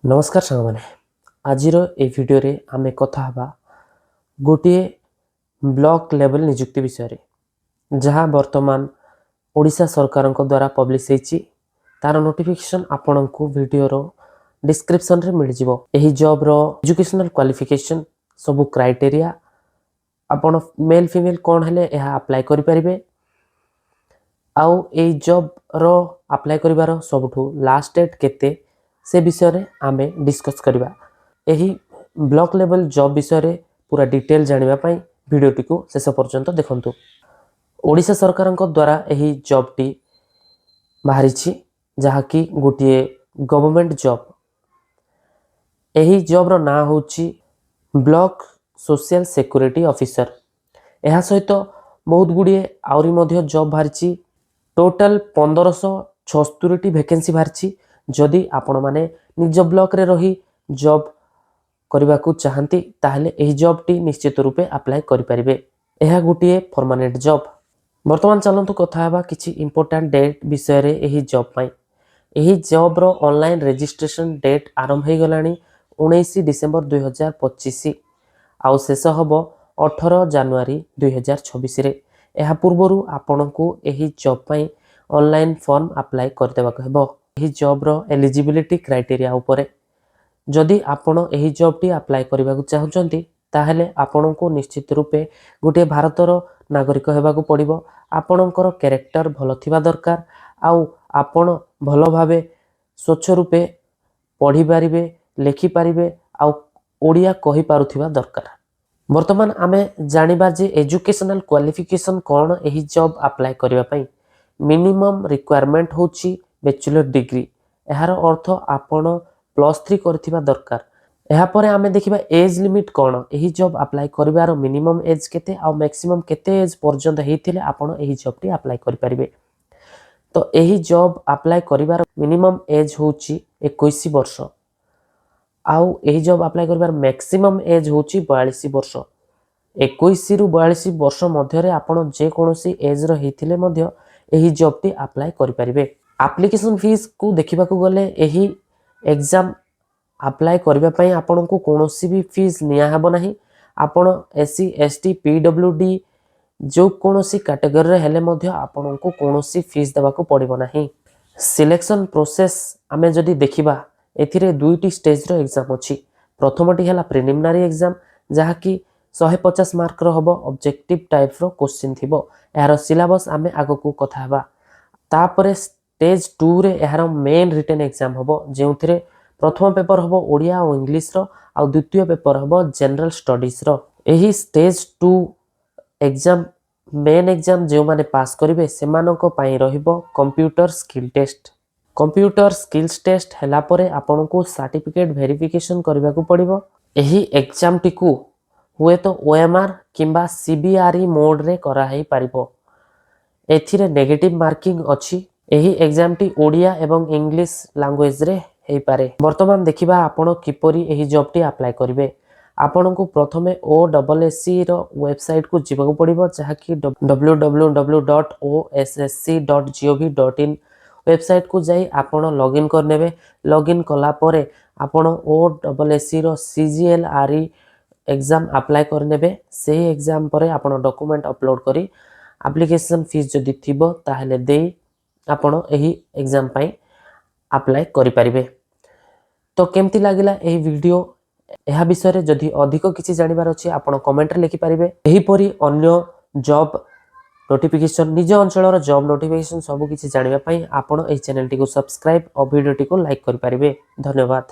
ନମସ୍କାର ସାଙ୍ଗମାନେ, ଆଜିର ଏ ଭିଡ଼ିଓରେ ଆମେ କଥା ହେବା ଗୋଟିଏ ବ୍ଲକ ଲେଭେଲ ନିଯୁକ୍ତି ବିଷୟରେ, ଯାହା ବର୍ତ୍ତମାନ ଓଡ଼ିଶା ସରକାରଙ୍କ ଦ୍ୱାରା ପବ୍ଲିଶ ହେଇଛି। ତାର ନୋଟିଫିକେସନ୍ ଆପଣଙ୍କୁ ଭିଡ଼ିଓର ଡିସ୍କ୍ରିପସନ୍ରେ ମିଳିଯିବ। ଏହି ଜବ୍ର ଏଜୁକେସନାଲ୍ କ୍ୱାଲିଫିକେସନ୍, ସବୁ କ୍ରାଇଟେରିଆ, ଆପଣ ମେଲ୍ ଫିମେଲ୍ କ'ଣ ହେଲେ ଏହା ଆପ୍ଲାଏ କରିପାରିବେ ଆଉ ଏଇ ଜବ୍ର ଆପ୍ଲାଏ କରିବାର ସବୁଠୁ ଲାଷ୍ଟ ଡେଟ୍ କେତେ, ସେ ବିଷୟରେ ଆମେ ଡିସ୍କସ୍ କରିବା। ଏହି ବ୍ଲକ ଲେଭେଲ ଜବ୍ ବିଷୟରେ ପୁରା ଡିଟେଲ୍ ଜାଣିବା ପାଇଁ ଭିଡ଼ିଓଟିକୁ ଶେଷ ପର୍ଯ୍ୟନ୍ତ ଦେଖନ୍ତୁ। ଓଡ଼ିଶା ସରକାରଙ୍କ ଦ୍ୱାରା ଏହି ଜବ୍ଟି ବାହାରିଛି, ଯାହାକି ଗୋଟିଏ ଗଭର୍ଣ୍ଣମେଣ୍ଟ ଜବ୍। ଏହି ଜବ୍ର ନାଁ ହେଉଛି ବ୍ଲକ ସୋସିଆଲ ସିକ୍ୟୁରିଟି ଅଫିସର। ଏହା ସହିତ ବହୁତ ଗୁଡ଼ିଏ ଆହୁରି ମଧ୍ୟ ଜବ୍ ବାହାରିଛି। ଟୋଟାଲ 1576ଟି ଭେକେନ୍ସି ବାହାରିଛି। ଯଦି ଆପଣମାନେ ନିଜ ବ୍ଲକରେ ରହି ଜବ୍ କରିବାକୁ ଚାହାନ୍ତି, ତାହେଲେ ଏହି ଜବ୍ଟି ନିଶ୍ଚିତ ରୂପେ ଆପ୍ଲାଏ କରିପାରିବେ। ଏହା ଗୋଟିଏ ପରମାନେଣ୍ଟ ଜବ୍। ବର୍ତ୍ତମାନ ଚାଲନ୍ତୁ କଥା ହେବା କିଛି ଇମ୍ପୋର୍ଟାଣ୍ଟ ଡେଟ୍ ବିଷୟରେ ଏହି ଜବ୍ ପାଇଁ। ଏହି ଜବ୍ର ଅନଲାଇନ୍ ରେଜିଷ୍ଟ୍ରେସନ୍ ଡେଟ୍ ଆରମ୍ଭ ହୋଇଗଲାଣି 19 ଡିସେମ୍ବର 2025 ଆଉ ଶେଷ ହେବ 18 ଜାନୁଆରୀ 2026ରେ। ଏହା ପୂର୍ବରୁ ଆପଣଙ୍କୁ ଏହି ଜବ୍ ପାଇଁ ଅନଲାଇନ୍ ଫର୍ମ ଆପ୍ଲାଏ କରିଦେବାକୁ ହେବ। ଏହି ଜବ୍ର ଏଲିଜିବିଲିଟି କ୍ରାଇଟେରିଆ ଉପରେ, ଯଦି ଆପଣ ଏହି ଜବ୍ଟି ଆପ୍ଲାଏ କରିବାକୁ ଚାହୁଁଛନ୍ତି, ତାହେଲେ ଆପଣଙ୍କୁ ନିଶ୍ଚିତ ରୂପେ ଗୋଟିଏ ଭାରତର ନାଗରିକ ହେବାକୁ ପଡ଼ିବ। ଆପଣଙ୍କର କ୍ୟାରେକ୍ଟର ଭଲ ଥିବା ଦରକାର ଆଉ ଆପଣ ଭଲ ଭାବେ ସ୍ୱଚ୍ଛ ରୂପେ ପଢ଼ିପାରିବେ, ଲେଖିପାରିବେ ଆଉ ଓଡ଼ିଆ କହିପାରୁଥିବା ଦରକାର। ବର୍ତ୍ତମାନ ଆମେ ଜାଣିବା ଯେ ଏଜୁକେସନାଲ କ୍ୱାଲିଫିକେସନ୍ କ'ଣ। ଏହି ଜବ୍ ଆପ୍ଲାଏ କରିବା ପାଇଁ ମିନିମମ୍ ରିକ୍ୱାରମେଣ୍ଟ ହେଉଛି ବ୍ୟାଚୁଲର ଡିଗ୍ରୀ। ଏହାର ଅର୍ଥ ଆପଣ +3 କରିଥିବା ଦରକାର। ଏହାପରେ ଆମେ ଦେଖିବା ଏଜ୍ ଲିମିଟ୍ କ'ଣ। ଏହି ଜବ୍ ଆପ୍ଲାଏ କରିବାର ମିନିମମ୍ ଏଜ୍ କେତେ ଆଉ ମ୍ୟାକ୍ସିମମ୍ କେତେ ଏଜ୍ ପର୍ଯ୍ୟନ୍ତ ହେଇଥିଲେ ଆପଣ ଏହି ଜବ୍ଟି ଆପ୍ଲାଏ କରିପାରିବେ? ତ ଏହି ଜବ୍ ଆପ୍ଲାଏ କରିବାର ମିନିମମ୍ ଏଜ୍ ହେଉଛି 21 ବର୍ଷ ଆଉ ଏହି ଜବ୍ ଆପ୍ଲାଏ କରିବାର ମ୍ୟାକ୍ସିମମ୍ ଏଜ୍ ହେଉଛି 42 ବର୍ଷ। 21ରୁ 42 ବର୍ଷ ମଧ୍ୟରେ ଆପଣ ଯେକୌଣସି ଏଜ୍ର ହେଇଥିଲେ ମଧ୍ୟ ଏହି ଜବ୍ଟି ଆପ୍ଲାଏ କରିପାରିବେ। ଆପ୍ଲିକେସନ୍ ଫିସ୍କୁ ଦେଖିବାକୁ ଗଲେ, ଏହି ଏକ୍ଜାମ୍ ଆପ୍ଲାଏ କରିବା ପାଇଁ ଆପଣଙ୍କୁ କୌଣସି ବି ଫିସ୍ ନିଆହେବ ନାହିଁ। ଆପଣ S C, S T, PWD ଯେକୌଣସି କାଟେଗୋରୀରେ ହେଲେ ମଧ୍ୟ ଆପଣଙ୍କୁ କୌଣସି ଫିସ୍ ଦେବାକୁ ପଡ଼ିବ ନାହିଁ। ସିଲେକ୍ସନ୍ ପ୍ରୋସେସ୍ ଆମେ ଯଦି ଦେଖିବା, ଏଥିରେ ଦୁଇଟି ଷ୍ଟେଜ୍ର ଏକ୍ଜାମ୍ ଅଛି। ପ୍ରଥମଟି ହେଲା ପ୍ରିଲିମିନାରୀ ଏକ୍ଜାମ୍, ଯାହାକି 150 ମାର୍କର ହେବ, ଅବଜେକ୍ଟିଭ ଟାଇପ୍ର କୋଶ୍ଚିନ୍ ଥିବ। ଏହାର ସିଲାବସ୍ ଆମେ ଆଗକୁ କଥା ହେବା। ତାପରେ ଷ୍ଟେଜ୍ 2ରେ ଏହାର ମେନ୍ ରିଟେନ୍ ଏକ୍ଜାମ୍ ହେବ, ଯେଉଁଥିରେ ପ୍ରଥମ ପେପର ହେବ ଓଡ଼ିଆ ଆଉ ଇଂଲିଶର ଆଉ ଦ୍ୱିତୀୟ ପେପର ହେବ ଜେନେରାଲ ଷ୍ଟଡିଜର। ଏହି ଷ୍ଟେଜ୍ 2 ଏକ୍ଜାମ୍, ମେନ୍ ଏକ୍ଜାମ୍ ଯେଉଁମାନେ ପାସ୍ କରିବେ, ସେମାନଙ୍କ ପାଇଁ ରହିବ computer skill test. Computer skills test ହେଲା ପରେ ଆପଣଙ୍କୁ ସାର୍ଟିଫିକେଟ୍ ଭେରିଫିକେସନ୍ କରିବାକୁ ପଡ଼ିବ। ଏହି ଏକ୍ଜାମ୍ଟିକୁ ହୁଏତ OMR କିମ୍ବା CBRE ମୋଡ଼ରେ କରାହେଇପାରିବ। ଏଥିରେ ନେଗେଟିଭ୍ ମାର୍କିଂ ଅଛି। ଏହି ଏକ୍ଜାମ୍ଟି ଓଡ଼ିଆ ଏବଂ ଇଂଲିଶ ଲାଙ୍ଗୁଏଜରେ ହେଇପାରେ। ବର୍ତ୍ତମାନ ଦେଖିବା ଆପଣ କିପରି ଏହି ଜବ୍ଟି ଆପ୍ଲାଏ କରିବେ। ଆପଣଙ୍କୁ ପ୍ରଥମେ OSSCର ୱେବସାଇଟ୍କୁ ଯିବାକୁ ପଡ଼ିବ, ଯାହାକି www.ossc.gov.in। ୱେବସାଇଟ୍କୁ ଯାଇ ଆପଣ ଲଗ୍ଇନ୍ କରିନେବେ। ଲଗ୍ଇନ୍ କଲା ପରେ ଆପଣ OSSCର CGL RE exam apply କରିନେବେ। ସେହି ଏକ୍ଜାମ୍ ପରେ ଆପଣ ଡକୁମେଣ୍ଟ ଅପଲୋଡ଼ କରି, ଆପ୍ଲିକେସନ୍ ଫିସ୍ ଯଦି ଥିବ ତାହେଲେ ଦେଇ ଆପଣ ଏହି ଏକ୍ଜାମ୍ ପାଇଁ ଆପ୍ଲାଏ କରିପାରିବେ। ତ କେମିତି ଲାଗିଲା ଏହି ଭିଡ଼ିଓ? ଏହା ବିଷୟରେ ଯଦି ଅଧିକ କିଛି ଜାଣିବାର ଅଛି, ଆପଣ କମେଣ୍ଟରେ ଲେଖିପାରିବେ। ଏହିପରି ଅନ୍ୟ ଜବ୍ ନୋଟିଫିକେସନ୍, ନିଜ ଅଞ୍ଚଳର ଜବ୍ ନୋଟିଫିକେସନ୍ ସବୁ କିଛି ଜାଣିବା ପାଇଁ ଆପଣ ଏହି ଚ୍ୟାନେଲଟିକୁ ସବସ୍କ୍ରାଇବ୍ ଓ ଭିଡ଼ିଓଟିକୁ ଲାଇକ୍ କରିପାରିବେ। ଧନ୍ୟବାଦ।